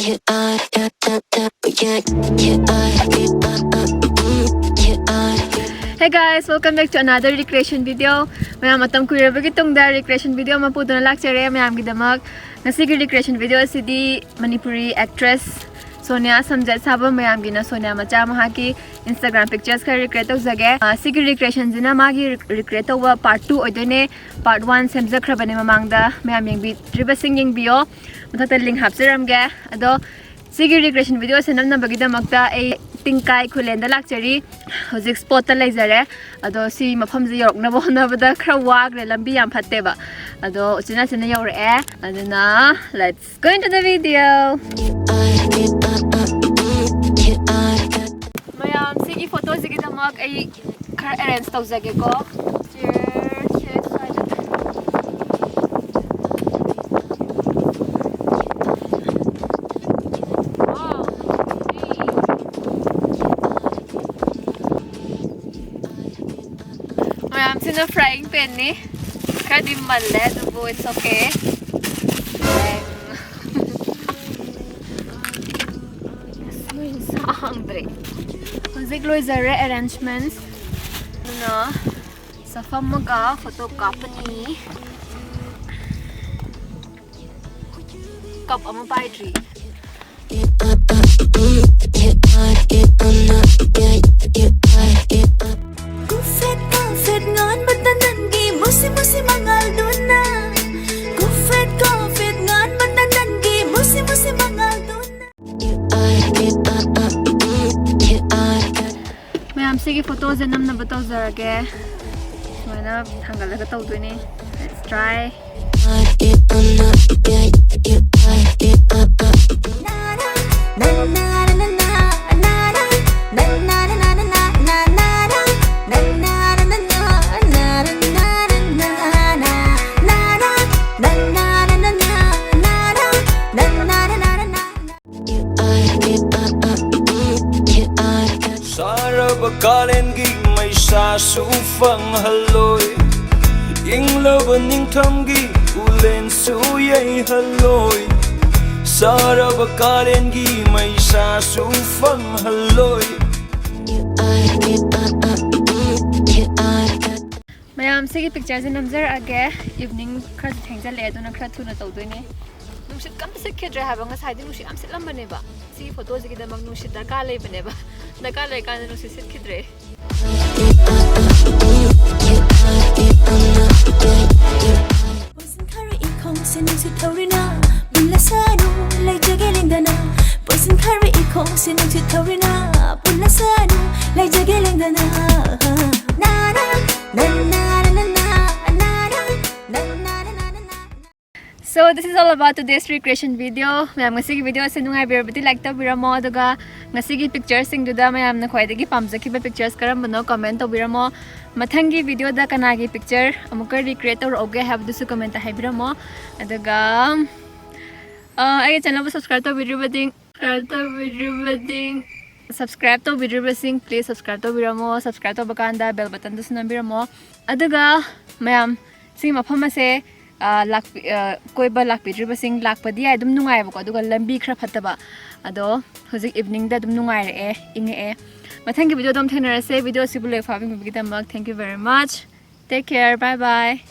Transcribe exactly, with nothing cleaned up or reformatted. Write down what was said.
Hey guys, welcome back to another recreation video. ꯃꯌꯥꯝ ꯃꯇꯝ ꯀꯨꯏꯔꯕꯒꯤ ꯇꯨꯡꯗ recreation video ꯑꯃ ꯄꯨꯗꯨꯅ ꯂꯥꯛꯆꯔꯦ ꯃꯌꯥꯝꯒꯤꯗꯃꯛ꯫ ꯉꯁꯤꯒꯤ recreation video ꯑꯁꯤꯗꯤ ꯃꯅꯤꯄꯨꯔꯤ actress ꯁꯣꯅꯤꯌꯥ ꯁꯝꯖꯦꯠ ꯁꯥꯕ ꯃꯌꯥꯝꯒꯤꯅ ꯁꯣꯅꯤꯌꯥ ꯃꯆꯥ ꯃꯍꯥꯛꯀꯤ Instagram pictures ꯈꯔ recreate ꯇꯧꯖꯒꯦ꯫ ꯑ, ꯁꯤꯒꯤ recreationꯁꯤꯅ ꯃꯥꯒꯤ rec-, recreate ꯇꯧꯕ part two ꯑꯣꯏꯗꯣꯏꯅꯦ꯫ Part one ꯁꯦꯝꯖꯈ꯭ꯔꯕꯅꯦ ꯃꯃꯥꯡꯗ꯫ ꯃꯌꯥꯝ ꯌꯦꯡꯕꯤꯗ꯭ꯔꯤꯕꯁꯤꯡ ꯌꯦꯡꯕꯤꯌꯣ꯫ ꯃꯊꯛꯇ link ꯍꯥꯞꯆꯔꯝꯒꯦ꯫ ꯑꯗꯣ ꯁꯤꯒꯤ recreation videoꯁꯦ ꯅꯝꯅꯕꯒꯤꯗꯃꯛꯇ ꯑꯩ ꯇꯤꯡꯀꯥꯏ ꯈꯨꯂꯦꯟꯗ ꯂꯥꯛꯆꯔꯤ꯫ ꯍꯧꯖꯤꯛ spotꯇ ꯂꯩꯖꯔꯦ꯫ ꯑꯗꯣ ꯁꯤ ꯃꯐꯝꯁꯦ ꯌꯧꯔꯛꯅꯕ ꯍꯣꯠꯅꯕꯗ ꯈꯔ ꯋꯥꯈ꯭ꯔꯦ, ꯂꯝꯕꯤ ꯌꯥꯝ ꯐꯠꯇꯦꯕ꯫ ꯑꯗꯣ ꯎꯆꯤꯟ ꯅꯥꯆꯤꯟꯅ ꯌꯧꯔꯛꯑꯦ꯫ ꯑꯗꯨꯅ let's go into the video. ꯃꯌꯥꯝ ꯁꯤꯒꯤ photoꯁꯤꯒꯤꯗꯃꯛ ꯑꯩ ꯈꯔ arrange ꯇꯧꯖꯒꯦꯀꯣ꯫ Chairꯁꯦ ꯁ꯭ꯋꯥꯏꯗ꯫ Wow. ꯃꯌꯥꯝꯁꯤꯅ frying panꯅꯤ꯫ ꯈꯔꯗꯤ ꯃꯜꯂꯦ ꯑꯗꯨꯕꯨ it's okay꯫ ꯁꯥꯡꯗ꯭ꯔꯦ꯫ ꯍꯧꯖꯤꯛ ꯂꯣꯏꯖꯔꯦ arrangements꯫ ꯑꯗꯨꯅ ꯆꯐꯝꯃꯒ photo ꯀꯥꯞꯄꯅꯤ꯫ Cup ꯑꯃ ꯄꯥꯏꯗ꯭ꯔꯤ꯫ ꯀꯨꯐꯦꯠ ꯀꯥꯐꯦꯠ ꯉꯥꯟꯕꯇ ꯅꯪꯒꯤ ꯃꯨꯁꯤ ꯃꯨꯁꯤ ꯃꯉꯥꯜꯗꯨꯅ꯫ ꯀꯨꯐꯦꯠ ꯀꯥꯐꯦꯠ ꯉꯥꯟꯕꯇ ꯅꯪꯒꯤ ꯃꯨꯁꯤ ꯃꯨꯁꯤ ꯃꯉꯥꯜꯗꯨꯅ꯫ ꯃꯌꯥꯝ ꯁꯤꯒꯤ photoꯁꯦ ꯅꯝꯅꯕ ꯇꯧꯖꯔꯒꯦ꯫ ꯁꯨꯃꯥꯏꯅ ꯊꯥꯡꯒꯠꯂꯒ ꯇꯧꯗꯣꯏꯅꯦ꯫ Let's try. ꯁꯥꯔꯕ ꯀꯥꯂꯦꯟꯒꯤ ꯃꯩꯁꯥꯁꯨ ꯐꯪꯍꯜꯂꯣꯏ, ꯏꯪꯂꯕ ꯅꯤꯡꯊꯝꯒꯤ ꯎꯂꯦꯟꯁꯨ ꯌꯩꯍꯜꯂꯣꯏ꯫ ꯆꯥꯔꯕ ꯀꯥꯂꯦꯟꯒꯤ ꯃꯩꯁꯥꯁꯨ ꯐꯪꯍꯜꯂꯣꯏ꯫ ꯃꯌꯥꯝ, ꯁꯤꯒꯤ ꯄꯤꯛꯆꯔꯁꯦ ꯅꯝꯖꯔꯛꯑꯒꯦ꯫ ꯏꯚꯤꯅꯤꯡ ꯈꯔꯁꯨ ꯊꯦꯡꯖꯜꯂꯛꯑꯦ, ꯑꯗꯨꯅ ꯈꯔ ꯊꯨꯅ ꯇꯧꯗꯣꯏꯅꯦ꯫ ꯅꯨꯡꯁꯤꯠ ꯀꯝꯇ ꯁꯤꯠꯈꯤꯗ꯭ꯔꯦ ꯍꯥꯏꯕ, ꯉꯁꯥꯏꯗꯤ ꯅꯨꯡꯁꯤꯠ ꯌꯥꯝ ꯁꯤꯠꯂꯝꯕꯅꯦꯕ꯫ ꯁꯤꯒꯤ ꯐꯣꯇꯣꯁꯤꯒꯤꯗꯃꯛ ꯅꯨꯡꯁꯤꯠ ꯗꯔꯀꯥꯔ ꯂꯩꯕꯅꯦꯕ꯫ ꯗꯔꯀꯥꯔ ꯂꯩꯀꯥꯟꯗ ꯅꯨꯡꯁꯤꯠ ꯁꯤꯠꯈꯤꯗ꯭ꯔꯦ꯫ ꯄꯣꯏꯁꯟ ꯈꯔ ꯏꯈꯣꯡꯁꯦ ꯅꯨꯡꯁꯤꯠ ꯊꯧꯔꯤꯅ ꯄꯨꯜꯂꯁꯅꯨ, ꯂꯩꯖꯒꯦ ꯂꯦꯡꯗꯅ꯫ ꯄꯣꯏꯁꯟ ꯈꯔ ꯏꯈꯣꯡꯁꯦ ꯅꯨꯡꯁꯤꯠ ꯊꯧꯔꯤꯅ ꯄꯨꯜꯂꯁꯅꯨ, ꯂꯩꯖꯒꯦ ꯂꯦꯡꯗꯅ꯫ ꯅꯥꯅ, ꯅꯥꯅ, ꯅꯥꯅ, ꯅꯥꯅ, ꯅꯥꯅ, ꯅꯥꯅ, ꯅꯥꯅ, ꯅꯥꯅ꯫ So this is all about today's recreation video. ꯃꯌꯥꯝ, ꯉꯁꯤꯒꯤ video ꯑꯁꯤ ꯅꯨꯡꯉꯥꯏꯕꯤꯔꯕꯗꯤ like ꯇꯧꯕꯤꯔꯝꯃꯣ, ꯑꯗꯨꯒ ꯉꯁꯤꯒꯤ ꯄꯤꯛꯆꯔꯁꯤꯡꯗꯨꯗ ꯃꯌꯥꯝꯅ ꯈ꯭ꯋꯥꯏꯗꯒꯤ ꯄꯥꯝꯖꯈꯤꯕ ꯄꯤꯛꯆꯔꯁ ꯀꯔꯝꯕꯅꯣ comment ꯇꯧꯕꯤꯔꯝꯃꯣ꯫ ꯃꯊꯪꯒꯤ videoꯗ ꯀꯅꯥꯒꯤ ꯄꯤꯛꯆꯔ ꯑꯃꯨꯛꯀ recreate ꯇꯧꯔꯛꯎꯒꯦ ꯍꯥꯏꯕꯗꯨꯁꯨ commentꯇ ꯍꯥꯏꯕꯤꯔꯝꯃꯣ꯫ ꯑꯗꯨꯒ, ꯑ, ꯑꯩꯒꯤ channelꯕꯨ subscribe ꯇꯧꯕꯤꯗ꯭ꯔꯤꯕꯗꯤ, subscribe ꯇꯧꯕꯤꯗ꯭ꯔꯤꯕꯗꯤ, subscribe ꯇꯧꯕꯤꯗ꯭ꯔꯤꯕꯁꯤꯡ please subscribe ꯇꯧꯕꯤꯔꯝꯃꯣ꯫ Subscribe ꯇꯧꯕ ꯀꯥꯟꯗ bell buttonꯗꯨꯁꯨ ꯅꯝꯕꯤꯔꯝꯃꯣ꯫ ꯑꯗꯨꯒ ꯃꯌꯥꯝ, ꯁꯤ ꯃꯐꯝ ꯑꯁꯦ, ꯑ, ꯂꯥꯛꯄꯤ-, ꯑ, ꯀꯣꯏꯕ ꯂꯥꯛꯄꯤꯗ꯭ꯔꯤꯕꯁꯤꯡ ꯂꯥꯛꯄꯗꯤ ꯌꯥꯏ, ꯑꯗꯨꯝ ꯅꯨꯡꯉꯥꯏꯌꯦꯕꯀꯣ, ꯑꯗꯨꯒ ꯂꯝꯕꯤ ꯈꯔ ꯐꯠꯇꯕ꯫ ꯑꯗꯣ ꯍꯧꯖꯤꯛ eveningꯗ ꯑꯗꯨꯝ ꯅꯨꯡꯉꯥꯏꯔꯛꯑꯦ, ꯏꯪꯉꯛꯑꯦ꯫ ꯃꯊꯪꯒꯤ videoꯗ ꯑꯃꯨꯛ ꯊꯦꯡꯅꯔꯁꯦ꯫ Video ꯑꯁꯤꯕꯨ ꯂꯣꯏ ꯐꯥꯕꯤꯕꯒꯤꯗꯃꯛ thank you very much. Take care, bye bye.